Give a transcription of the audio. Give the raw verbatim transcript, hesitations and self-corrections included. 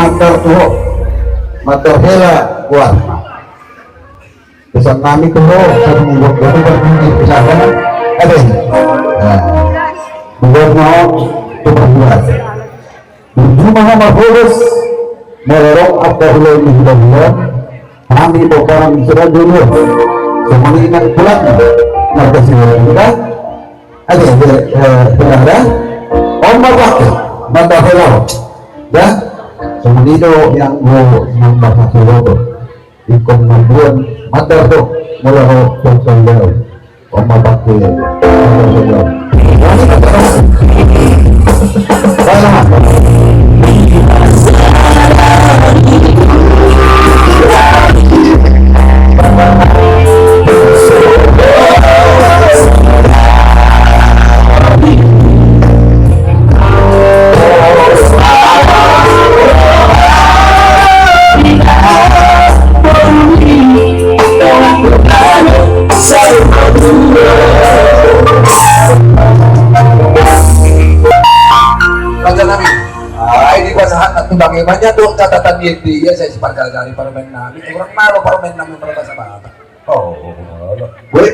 Mandar tu ho, mandar hela goarna. Pesan nami tu ho, sahat ni bot bot bot bot pesan nami. Ate. Nah. Buat mau tu perbuat. Di rumah nama Fokus, molo adong angka hulahula ni hulahula, nami bokaran sudah dulu. Songon i nang pulang, nang kasih kita. Ate, ate, eh, saudara, on ma pake, mandar hela. Ya, songon i do yang go nang bahas hela do. Ingkon mambuan mandar do, molo ho tongtong dao. On ma pake, mandar hela. Wani mandar hela. Wani mandar hela. Raja nami. Ai dipasahat na tu bang emanya do catatan di dia, saya sipargari-gari parumaen nami. Kurang malo parumaen nami, parumaen Batak. Oh, gue